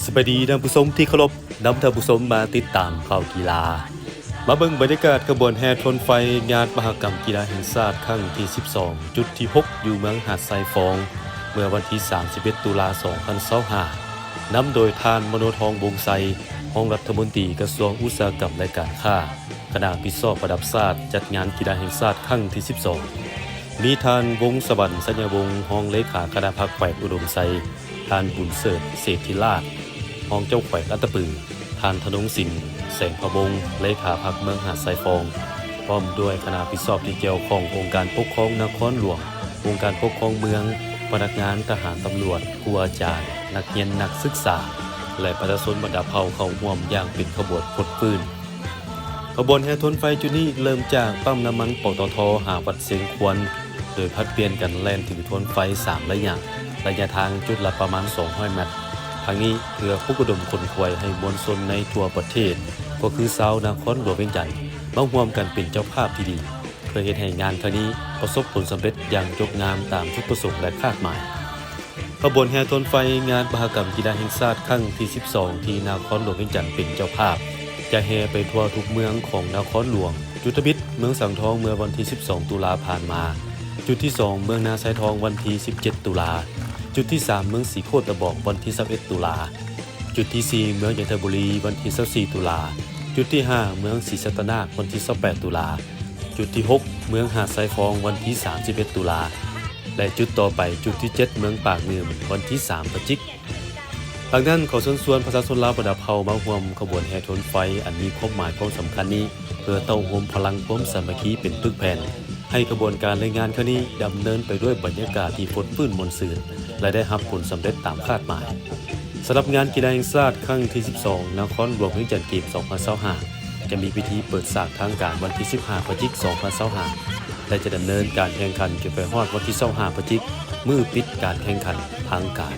ສະບາຍດີທ່ານຜູ້ຊົມທີ່ເຄົາລົບ, ນຳທ່ານຜູ້ຊົມມາຕິດຕາມຂ່າວກິລາ. ມາເບິ່ງບັນຍາກາດຂະບວນແຫ່ທົນໄຟງານມະຫະກຳກິລາແຫ່ງຊາດຄັ້ງທີສິບສອງ ຈຸດທີຫົກ ຢູ່ເມືອງຫາດຊາຍຟອງ ເມື່ອວັນທີສາມສິບເອັດ ຕຸລາ ສອງພັນຊາວຫ້າ ນຳໂດຍທ່ານ ມະໂນທອງ ວົງໄຊ ຮອງລັດຖະມົນຕີກະຊວງອຸດສາຫະກຳ ແລະ ການຄ້າ, ຄະນະຮັບຜິດຊອບລະດັບຊາດຈັດງານກິລາແຫ່ງຊາດຄັ້ງທີສິບສອງ. ມີທ່ານ ວົງສະຫວັນ ໄຊຍະວົງ ຮອງເລຂາຄະນະພັກແຂວງອຸດົມໄຊ, ທ່ານ ບຸນເສີດ ເສດທິລາດ ຮອງເຈົ້າແຂວງອັດຕະປື, ທ່ານ ທະນົງສິນ ແສງພະວົງ ເລຂາພັກເມືອງຫາດຊາຍຟອງ ພ້ອມດ້ວຍຄະນະຮັບຜິດຊອບທີ່ກ່ຽວຂ້ອງ ອົງການປົກຄອງນະຄອນຫຼວງ, ອົງການປົກຄອງເມືອງ, ພະນັກງານ, ທະຫານ, ຕຳຫຼວດ, ຄູອາຈານ, ນັກຮຽນ, ນັກສຶກສາ ແລະ ປະຊາຊົນບັນດາເຜົ່າເຂົ້າຮ່ວມຢ່າງເປັນຂະບວນຟົດຟື້ນ. ຂະບວນແຫ່ທົນໄຟຈຸດນີ້ເລີ່ມຈາກປ້ຳນ້ຳມັນ ປຕທ ຫາວັດຊຽງຄວນ ໂດຍຜັດປ່ຽນກັນແລ່ນຖືໂທນໄຟສາມໄລຍະ, ໄລຍະທາງຈຸດລະປະມານສອງຮ້ອຍແມັດ. ທັງນີ້ເພື່ອປຸກລະດົມຂົນຂວາຍໃຫ້ມວນຊົນໃນທົ່ວປະເທດ, ກໍຄືຊາວນະຄອນຫຼວງວຽງຈັນ ມາຮ່ວມກັນເປັນເຈົ້າພາບທີ່ດີ, ເພື່ອເຮັດໃຫ້ງານຄັ້ງນີ້ປະສົບຜົນສຳເລັດຢ່າງຈົບງາມຕາມຈຸດປະສົງ ແລະ ຄາດໝາຍ. ຂະບວນແຫ່ທົນໄຟງານມະຫະກຳກິລາແຫ່ງຊາດຄັ້ງທີສິບສອງ ທີ່ນະຄອນຫຼວງວຽງຈັນເປັນເຈົ້າພາບ ຈະແຫ່ໄປທົ່ວທຸກເມືອງຂອງນະຄອນຫຼວງ. ຈຸດທຳອິດເມືອງສັງທອງເມື່ອວັນທີສິບສອງ ຕຸລາຜ່ານມາ, ຈຸດທີສອງເມືອງນາຊາຍທອງວັນທີສິບເຈັດ ຕຸລາ, ຈຸດທີສາມເມືອງສີໂຄດຕະບອງວັນທີຊາວເອັດ ຕຸລາ, ຈຸດທີສີ່ເມືອງຈັນທະບູລີວັນທີຊາວສີ່ ຕຸລາ, ຈຸດທີຫ້າເມືອງສີສັດຕະນາກວັນທີຊາວແປດ ຕຸລາ, ຈຸດທີຫົກເມືອງຫາດຊາຍຟອງວັນທີສາມສິບເອັດ ຕຸລາ ແລະ ຈຸດຕໍ່ໄປຈຸດທີເຈັດເມືອງປາກງື່ມວັນທີສາມ ພະຈິກ. ດັ່ງນັ້ນ ຂໍເຊີນຊວນປະຊາຊົນລາວບັນດາເຜົ່າມາຮ່ວມຂະບວນແຫ່ໂທນໄຟອັນມີຄວາມໝາຍຄວາມສຳຄັນນີ້ ເພື່ອເຕົ້າໂຮມພະລັງຄວາມສາມັກຄີເປັນປຶກແຜ່ນ, ໃຫ້ຂະບວນການ ແລະ ງານຄັ້ງນີ້ດຳເນີນໄປດ້ວຍບັນຍາກາດທີ່ຟົດຟື້ນມ່ວນຊື່ນ ແລະ ໄດ້ຮັບຜົນສຳເລັດຕາມຄາດໝາຍ. ສຳລັບງານກິລາແຫ່ງຊາດຄັ້ງທີສິບສອງ ນະຄອນຫຼວງວຽງຈັນເກມ ສອງພັນຊາວຫ້າ ຈະມີພິທີເປີດສາກທາງການວັນທີສິບຫ້າ ພະຈິກ ສອງພັນຊາວຫ້າ ແລະ ຈະດຳເນີນການແຂ່ງຂັນຈົນໄປຮອດວັນທີຊາວຫ້າ ພະຈິກ ມື້ປິດການແຂ່ງຂັນທາງການ.